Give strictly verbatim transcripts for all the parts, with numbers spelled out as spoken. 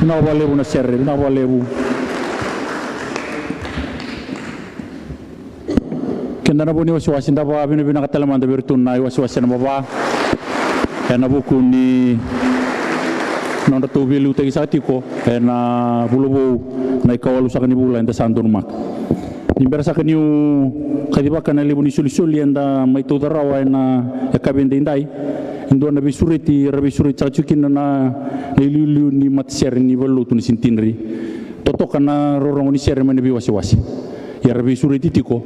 Vinaka vakalevu na sere, vinaka vakalevu. Keda na vo ni wasewase, da vakavinavinaka tale mada vei iratou na iwasewase na mava ena vuku ni nodratou veiliutaki saka tiko ena vula vou, na ikawalu saka ni vula eda sa donumaka. Ni bera saka niu kacivaka na levu ni solisoli eda mai tauca rawa ena yakavi edaidai, e dua na veisureti era veisureti saka tiko kina na, na iliuliu ni matasere ni valenilotu na Centenary. Totoka na rorogo ni sere mai na veiwasewase. Ia ra veisureti tiko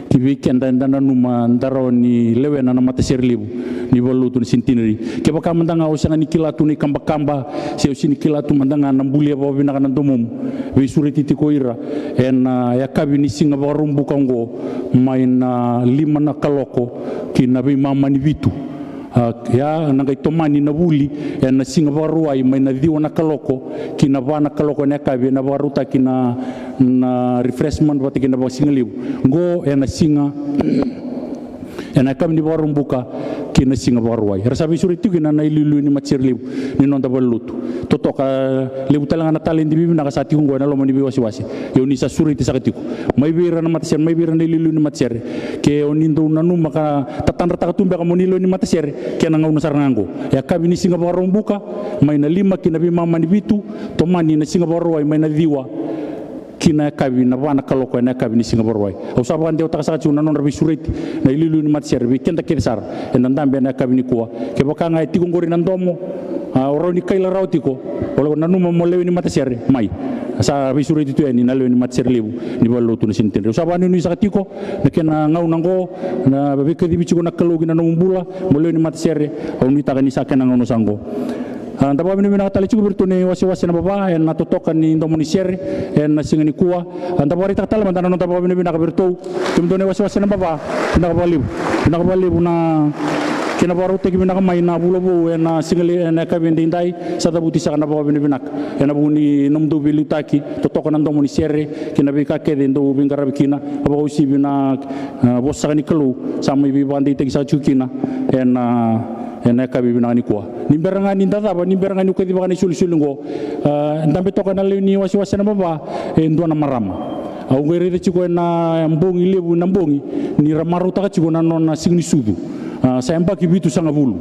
ki vei keda eda nanuma da rawa ni lewena na matasere levu ni valenilotu na Centenary. Kevaka mada ga o sega ni kila tu na ikabakaba se o sega ni kila tu mada ga na bulia vakavinaka na domomu, veisureti tiko ira ena yakavi ni siga Vakaraubuka oqo mai na lima na kaloko ki na veimama ni vitu. A, ia na qai tomani na vuli ena siga Vakarauwai mai na ciwa na kaloko ki na va na kaloko ena yakavi, ena vakarautaki na, na refreshment vata kei na vakasigalevu. Qo ena siga, ena yakavi ni Vakaraubuka ki na Siga Vakarauwai. Era sa veisureti tiko kina na iliuliu ni matasere levu ni noda valenilotu. Totoka, levu tale ga na taledi vivinaka sa tiko oqo ena loma ni veiwasewase. Ia o ni sa sureti saka tiko mai vei ira na matasere, mai vei ira na iliuliu ni matasere. Ke o ni dau nanuma ka tatadrataka tu beka mo ni lewe ni matasere, kena gauna sara ga oqo. E yakavi ni Siga Vakaraubuka, mai na lima ki na veimama ni vitu, tomani na Siga Vakarauwai mai na ciwa ki na yakavi, na va na kaloko ena yakavi ni Siga Vakarauwai. Au sa vakadewataka saka tiko na nodra veisureti na iliuliu ni matasere vei keda kece sara eda dabe ena yakavi nikua. Kevaka ga e tiko oqori na domo, a, o rawa ni kaila rawa tiko, o nanuma mo lewe ni matasere, mai. Sa veisureti tu yani na lewe ni matasere levu ni valenilotu na Centenary. Au sa vakanuinui saka tiko na kena gauna oqo, na veikacivi tiko na Kalou ki na nomu bula, mo lewe ni matasere, au nuitaka ni sa kena gauna saka oqo. A, da vakavinavinaka tale tiko vei iratou na iwasewase na Vava ena totoka ni domo ni sere ena siga nikua. A, da vakaraitaka tale mada na noda vakavinavinaka vei iratou. Kemudou na iwasewase na Vava, vinaka vakalevu. Vinaka vakalevu na kena vakarautaki vinaka mai na vula vou ena siga levu ena yakavi edaidai. Sa cavuti saka na vakavinavinaka ena vuku ni nomudou veiliutaki, totoka na domo ni sere kei na veika kece dou veiqaravi kina, ka vakauasivi na, a, vosa saka ni Kalou sa mai veivakadeitaki saka tiko kina ena ena yakavi vinaka nikua. Ni bera ga ni da cava, ni bera ga niu kacivaka na isolisoli oqo, a, dabe toka na lewe ni wasewase na Vava e dua na marama. Au qai raica tiko ena bogi levu, na bogi ni ra marautaka tiko na nona siga ni sucu. A, sa yabaki vitusagavulu.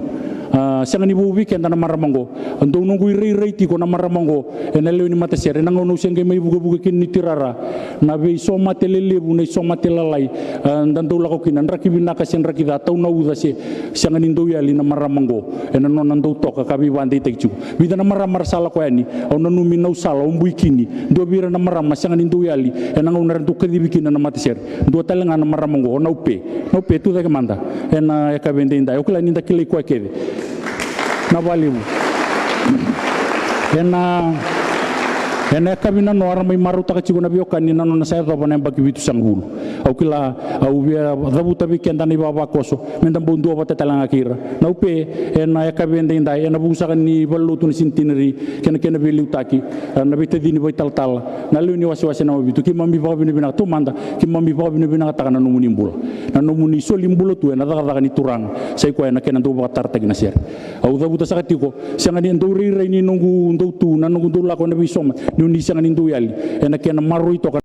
A, sega ni vou vei keda na marama oqo. Dou noqu irairai tiko na marama oqo ena lewe ni matasere, ena gauna au se qai mai vukevuke kina ni tirara. Na veisomate lelevu, na isomate lalai, a, da dau lako kina, draki vinaka se draki ca, tau na uca se sega ni dau yali na marama oqo ena nona dau toka ka veivakadeitaki tiko. Vica na marama ra sa lako yani, au nanumi Nausala, o Buikini, dua vei ira na marama sega ni dau yali ena gauna era dau kacivi kina na matasere. Dua tale ga na marama oqo, o Naupe. Naupe, tu cake mada ena yakavi edaidai. Au kila ni da kilai koya kece. Na vakalevu. Ena, ena yakavi nanoa ra mai marautaka tiko na veiwekani na nona sa yacova na yabaki vitusagavulu. Au kila, au via cavuta vei keda na ivavakoso me da bau duavata tale ga kei ira. Naupe, ena yakavi edaidai, ena vuku saka ni valenilotu na Centenary kei na kena veiliutaki, a, na veitacini vakaitalatala, na lewe ni wasewase na Mavitu, keimami vakavinavinaka taumada, keimami vakavinavinakataka na nomuni bula. Na nomuni soli bula tu ena cakacaka ni Turaga, sa i koya na kena dau vakatarataki na sere. Au cavuta saka tiko, sega ni dau rairai ni noqu dau tu, na noqu dau lako ena veisoma, ni oni sega ni dau yali ena kena maroroi toka